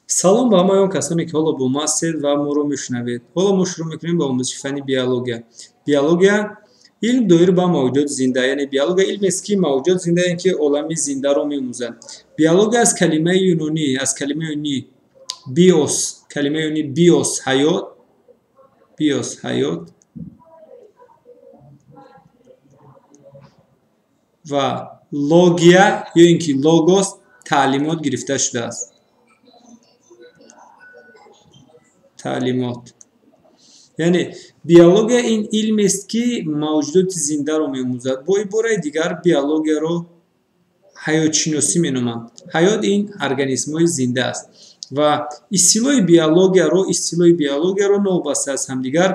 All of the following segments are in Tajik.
Салом ба ҳамаи он касоне, ки ҳоло бо мо ҳастед ва моро мешунавед. Ҳоло мо шурӯъ мекунем ба омӯзиши фанни биология. Биология илм доир ба мавҷудоти зинда, яъне биология илмест, ки мавҷудоти зинда, яъне ки олами зиндаро меомӯзад. Биология аз калимаи юнонӣ, аз калимаи юнонӣ биос, калимаи юнонӣ биос ҳаёт, биос ҳаёт ва логия ё ин ки логос таълимот гирифта шудааст. Таълимот. Яъне биология ин илмест, ки мавҷудоти зиндаро меомӯзад. Бо ибораи дигар биологияро ҳаётшиносӣ меноманд. Ҳаёт ин организмҳои зинда аст ва истилоҳи биологияро новобаста аз ҳамдигар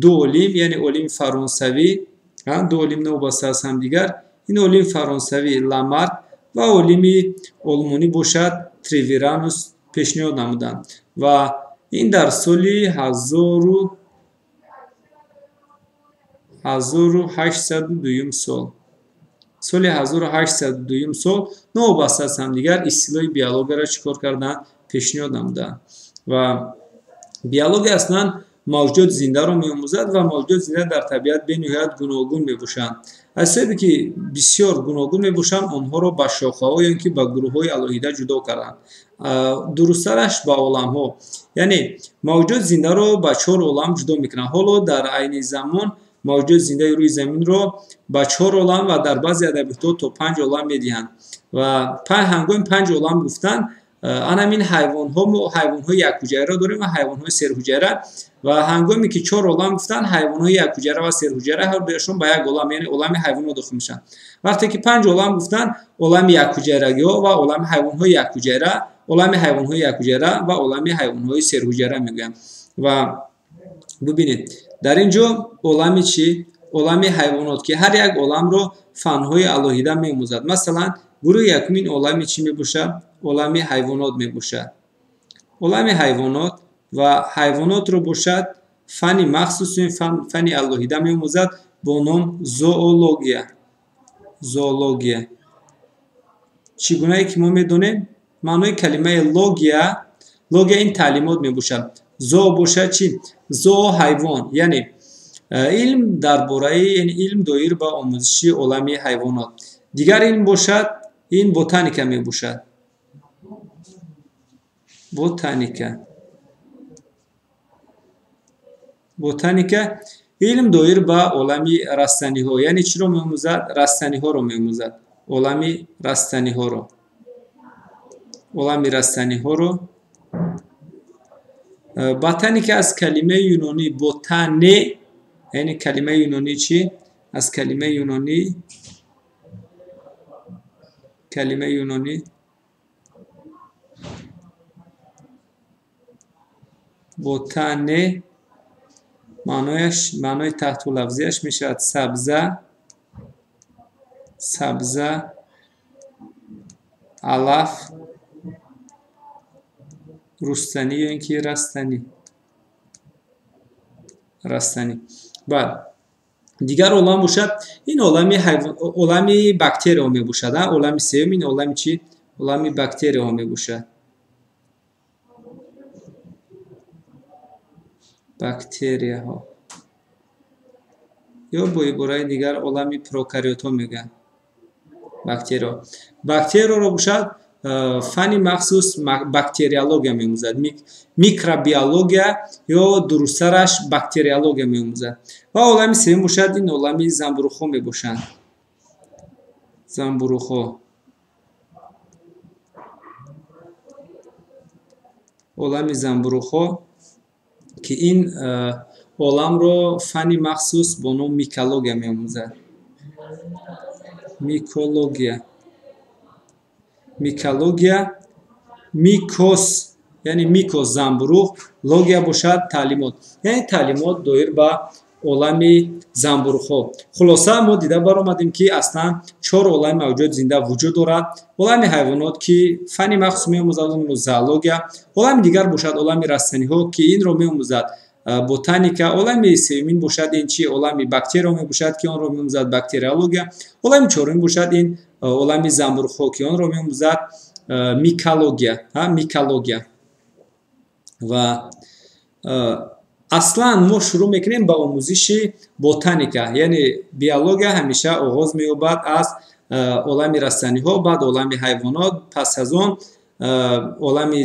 ду олим, яъне олими фаронсавӣ, ду олим новобаста аз ҳамдигар, ин олими фаронсавӣ Ламарк ва олими олмонӣ бошад Треверанус пешниҳод намуданд ва ин дар соли 1802 сол, соли 1802 сол новобаста аз ҳамдигар истилоҳи биологияро чӣ кор карданд? Пешниҳод намуданд. Ва биология аслан мавҷудоти зиндаро меомӯзад ва мавҷудоти зинда дар табиат бениҳоят гуногун мебошанд. Аз ҳисобе ки бисёр гуногун мебошанд, онҳоро ба шохаҳо ё ин ки ба гурӯҳҳои алоҳида ҷудо карданд, дурусттараш ба оламҳо. Яъне мавҷудоти зиндаро ба чор олам ҷудо мекунанд. Ҳоло дар айни замон мавҷудоти зиндаи рӯи заминро ба чор олам ва дар баъзе адабиётҳо то панҷ олам медиҳанд. Ва ҳангоми панҷ олам гуфтан, анамин ҳайвонҳо, мо ҳайвонҳои якҳуҷайра дорем ва ҳайвонҳои серҳуҷайра. Ва ҳангоме ки чор олам гуфтан, ҳайвонҳои якҳуҷайра ва серҳуҷайра ҳар дуяшон ба як олам, яъне олами ҳайвонот дохил мешаванд. Вақте ки панҷ олам гуфтан, олами якҳуҷайрагиҳо ва олами ҳайвонҳои якҳуҷайра, олами ҳайвонҳои якҳуҷайра ва олами ҳайвонҳои серҳуҷайра мегӯянд. Ва бубинед, дар ин ҷо олами чӣ? Олами ҳайвонот, ки ҳар як оламро фанҳои алоҳида меомӯзад. Масалан, гурӯҳи якумин олами чӣ мебошад? Олами ҳайвонот мебошад. Олами ҳайвонот ва ҳайвонотро бошад фанни махсус, фанни алоҳида меомӯзад бо ном зоология. Зоология, чӣ гунае ки мо медонем, маънои калимаи логия, логия ин таълимот мебошад, зоо бошад чӣ? Зоо ҳайвон, яъне илм дар бораи, яъне илм доир ба омӯзиши олами ҳайвонот. Дигар илм бошад ин ботаника мебошад. Ботаника, ботаника илм доир ба олами растаниҳо, яъне чиро меомӯзад? Растаниҳоро меомӯзад, олами растаниҳоро, олами растаниҳоро. Ботаника аз калимаи юнонӣ ботане, яъне калимаи юнонӣ чӣ? Аз калимаи юнонӣ, калимаи юнонӣ ботане, маънояш, маънои таҳтулафзияш мешавад сабза, сабза, алаф, рустанӣ ё ин ки растанӣ, растанӣ. Баъд дигар олам бошад ин олами бактерияҳо мебошад. Олами сеюм ин олами чӣ? Олами бактерияҳо мебошад. Бактерияҳо ё бо ибораи дигар олами прокариотҳо мегӯянд. Бактерияҳо, бактерияро бошад фанни махсус бактериология меомӯзад, микробиология ё дурусттараш бактериология меомӯзад. Ва олами сеюм бошад ин олами занбурухҳо мебошанд. Занбурухҳо, олами занбурухҳо, ки ин оламро фанни махсус бо номи микология меомӯзад. Микология, микология, микос, яъне микос занбуруғ, логия бошад таълимот, яъне таълимот доир ба олами занбурухҳо. Хулоса, мо дида баромадем, ки аслан чор олами мавҷудоти зинда вуҷуд дорад. Олами ҳайвонот, ки фанни махсус меомӯзад онро зоология, олами дигар бошад олами растаниҳо, ки инро меомӯзад ботаника, олами сеюмин бошад ин чи? Олами бактерияҳо мебошад, ки онро меомӯзад бактериология, олами чорумин бошад ин олами занбурухҳо, ки онро меомӯзад микология, микология. Ва аслан мо шурӯъ мекунем ба омӯзиши ботаника, яъне биология ҳамеша оғоз меёбад аз олами растаниҳо, баъд олами ҳайвонот, пас аз он олами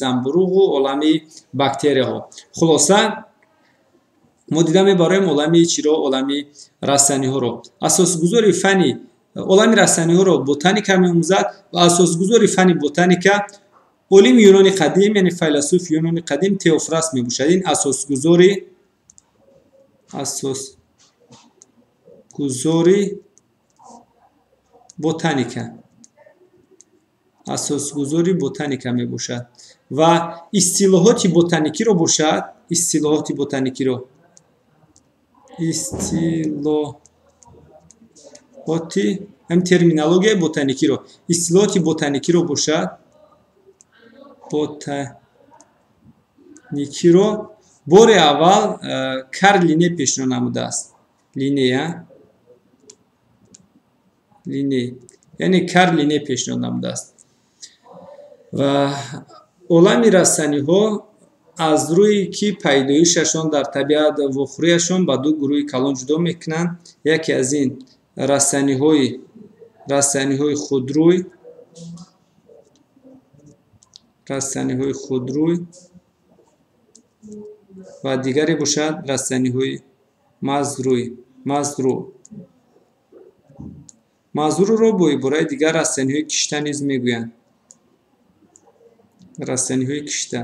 занбуруғу олами бактерияҳо. Хулоса, мо дида мебароем олами чиро? Олами растаниҳоро. Асосгузори фани олами растаниҳоро ботаника меомӯзад ва асосгузори фани ботаника олими юнони қадим, яъне файласуфи юнони қадим Теофраст мебошад. Ин асосгузори ботаника, асосгузори ботаника мебошад ва истилоҳоти ботаникиро бошад, истилоҳоти ботаникиро, истилоҳоти ҳам терминологияи ботаникиро, истилоҳоти ботаникиро бошад, ботаникиро бори аввал Карл Линне пешниҳод намудааст. Линне, Линне, яъне Карл Линне пешниҳод намудааст. Ва олами растаниҳо аз рӯи ки пайдоишашон дар табиат вохӯрияшон ба ду гурӯҳи калон ҷудо мекунанд. Яке аз ин растаниҳои худрӯй, растаниҳои худрӯй ва дигаре бошад растаниҳои мазрӯй, мазрӯ. Мазрӯро бо ибораи дигар растаниҳои кишта низ мегӯянд. Растаниҳои кишта.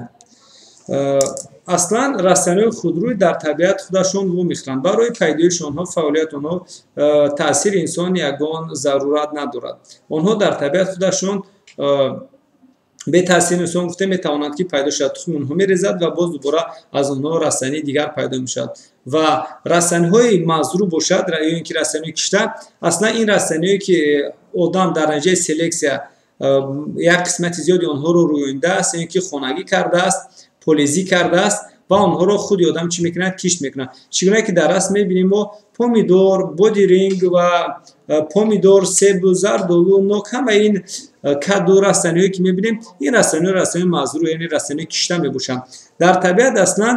Аслан растаниҳои худрӯй дар табиат худашон вомехӯранд. Барои пайдоиши онҳо, фаъолияти онҳо таъсири инсон ягон зарурат надорад. Онҳо дар табиат худашон бе таъсири инсон гуфта метавонанд ки пайдо шавад. Тухми онҳо мерезад ва боз дубора аз онҳо растании дигар пайдо мешавад. Ва растаниҳои мазрӯ бошад, ё ин ки растаниҳои кишта, аслан ин растаниҳое ки одам дар натиҷаи селексия як қисмати зиёди онҳоро рӯёндааст, ё ин ки хонагӣ кардааст, полезӣ кардааст ва онҳоро худи одам чӣ мекунад? Кишт мекунад. Чӣ гуна ки дар расм мебинем мо помидор, бодиринг ва помидор, себу, зардолу, нок, ҳама ин каду растаниҳое ки мебинем, ин растаниҳо растаниҳои мазрӯ, яъне растаниҳои кишта мебошанд. Дар табиат аслан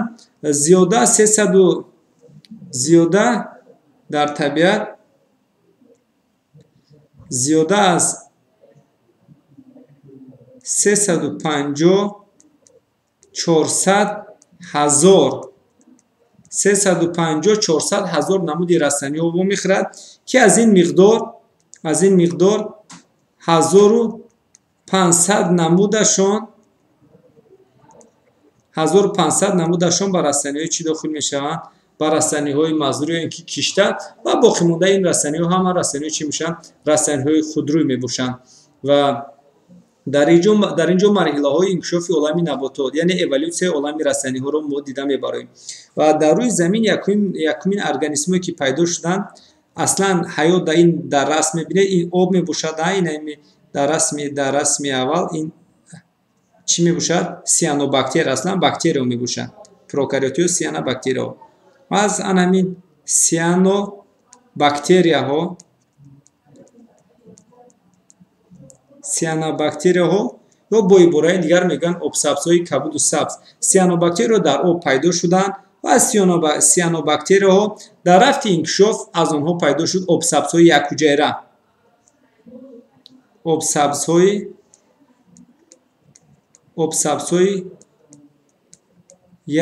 зиёда сесаду зиёда дар табиат зиёда аз 350 400 ҳазор, 350 400 ҳазор намуди растаниҳо вомехӯрад ки аз ин миқдор, аз ин миқдор 1500 намудашон, 1500 намудашон ба растаниҳои чӣ дохил мешаванд? Ба растаниҳои мазрӯ ё ин ки кишта, ва боқимондаи ин растаниҳо ҳама растаниҳо чӣ мешаванд? Растаниҳои худрӯй мебошанд. Ва дар инҷо марҳилаҳои инкишофи олами наботот, яъне эволюсияи олами растаниҳоро мо дида мебароем. Ва дар рӯи замин якумин организмҳое ки пайдо шуданд, аслан ҳаёт дар ин дар расм мебинед, ин об мебошад, ин дар расми аввал ин чӣ мебошад? Сианобактерия, аслан бактерия мебошад, прокариотиҳо сианобактерияҳо. Аз ан ҳамин сианобактерияҳо, сианобактерияҳо ё бо ибораи дигар мегӯянд обсабзҳои кабуду сабз. Сианобактерияҳо дар об пайдо шуданд ва сианобактерияҳо дар рафти инкишоф аз онҳо пайдо шуд обсабзҳои якҳуҷайра, обсабзҳои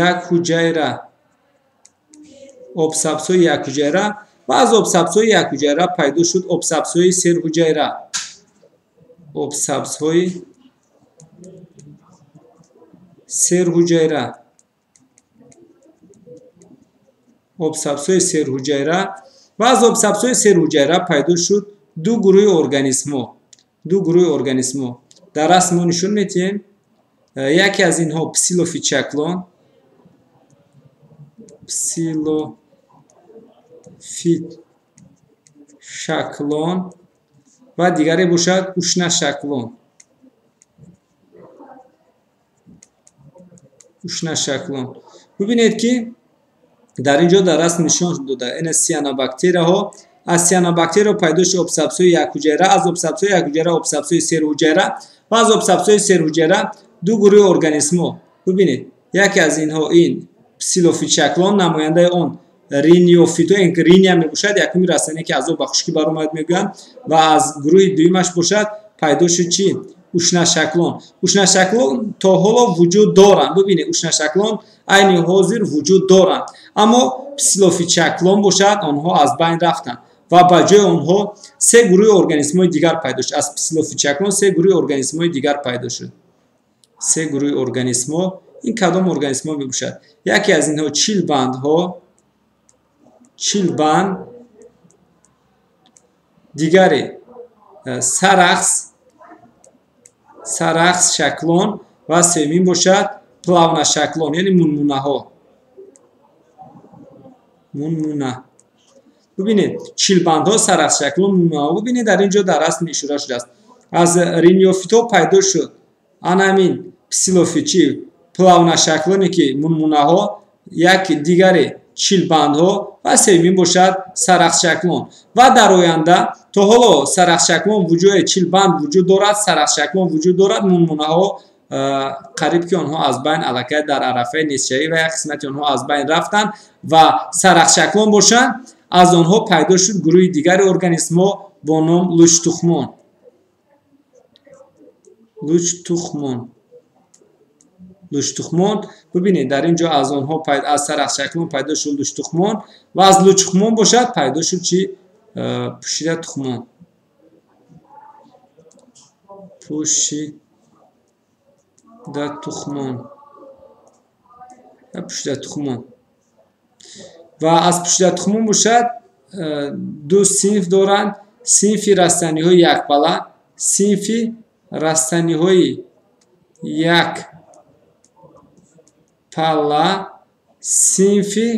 якҳуҷайра, обсабзҳои якҳуҷайра ва аз обсабзҳои якҳуҷайра пайдо шуд обсабзҳои серҳуҷайра, обсабзҳои серҳуҷайра, обсабзҳои серҳуҷайра ва аз обсабзҳои серҳуҷайра пайдо шуд ду гурӯҳи организмҳо, ду гурӯҳи организмҳо. Дар расм мо нишон медиҳем. Яке аз инҳо псилофитшаклон, псилофитшаклон ва дигаре бошад ушнашаклон, ушнашаклон. Бубинед ки дар ин ҷо дар расм нишон дода ин сианобактерияҳо, аз сианобактерияҳо пайдо шуд обсабзҳои якҳуҷайра, аз обсабзҳои якҳуҷайра обсабзҳои серҳуҷайра ва аз обсабзҳои серҳуҷайра Ду гурӯҳи организмҳо, бубинед, яке аз инҳо ин псилофитшаклон, намояндаи он риниофито, ин риния мебошад, якуми растание ки аз об ба хушкӣ баромад мегӯянд, ва аз гурӯҳи дуюмаш бошад пайдо шуд чӣ? Ушнашаклон. Ушнашаклон то ҳоло вуҷуд доранд. Бубинед, ушнашаклон айни ҳозир вуҷуд доранд, аммо псилофитшаклон бошад онҳо аз байн рафтанд ва ба ҷои онҳо се гурӯҳи организмҳои дигар пайдо шуд. Аз псилофитшаклон се гурӯҳи организмҳои дигар пайдо шуд. Се гурӯҳи организмҳо. Ин кадом организмҳо мебошад? Яке аз инҳо чилбандҳо, чилбанд, дигаре сарахс, сарахс шаклон ва сеюмин бошад плавнашаклон, яъне мунмунаҳо. Мунмуна. Бубинед, чилбандҳо, сарахсшаклон, мунмунаҳо. Бубинед, дар ин ҷо дар расм ишора шудааст. Аз риниофито пайдо шуд ана ҳамин псилофит, плавнашаклоне ки мунмунаҳо, як дигаре чилбандҳо ва сеюмин бошад сарахсшаклон. Ва дар оянда то ҳоло сарахсшаклон вуҷуд, чилбанд вуҷуд дорад, сарахсшаклон вуҷуд дорад, мунмунаҳо қариб ки онҳо аз байн аллакай дар арафаи нестшавӣ ва як қисмати онҳо аз байн рафтанд ва сарахсшаклон бошанд, аз онҳо пайдо шуд гурӯҳи дигари организмҳо бо ном лучтухмон. Лучтухмон. Лучтухмон. Бубинед, дар ин ҷо аз онҳо аз сарахсшаклон пайдо шуд лучтухмон ва аз лучтухмон бошад пайдо шуд чи? Пӯшидатухмон. Пӯшидатухмон. Пӯшидатухмон. Ва аз пӯшидатухмон бошад ду синф доранд: синфи растаниҳои якпала, синфи растаниҳои якпала, синфи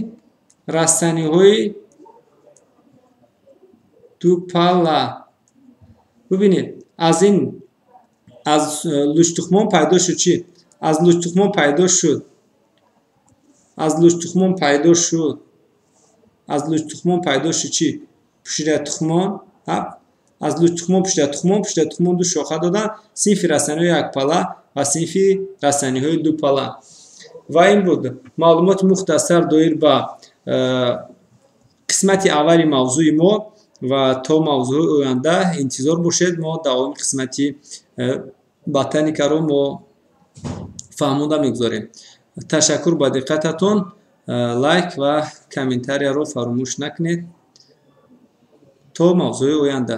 растаниҳои дупала. Бубинед, аз ин аз лучтухмон пайдо шуд чӣ? Аз лучтухмон пайдо шуд. Аз лучтухмон пайдо шуд. Аз лучтухмон пайдо шуд чӣ? Пӯшидатухмон. Аз лучтухмон пӯшидатухмон, пӯшидатухмон ду шоха доданд, синфи растаниҳои якпала ва синфи растаниҳои дупала. Ва ин буд маълумоти мухтасар доир ба қисмати аввали мавзӯи мо ва то мавзӯи оянда интизор бошед. Мо давоми қисмати ботаникаро мо фаҳмонда мегузорем. Ташаккур ба диққататон. Лайк ва комментарияро фаромӯш накунед. То мавзӯи оянда.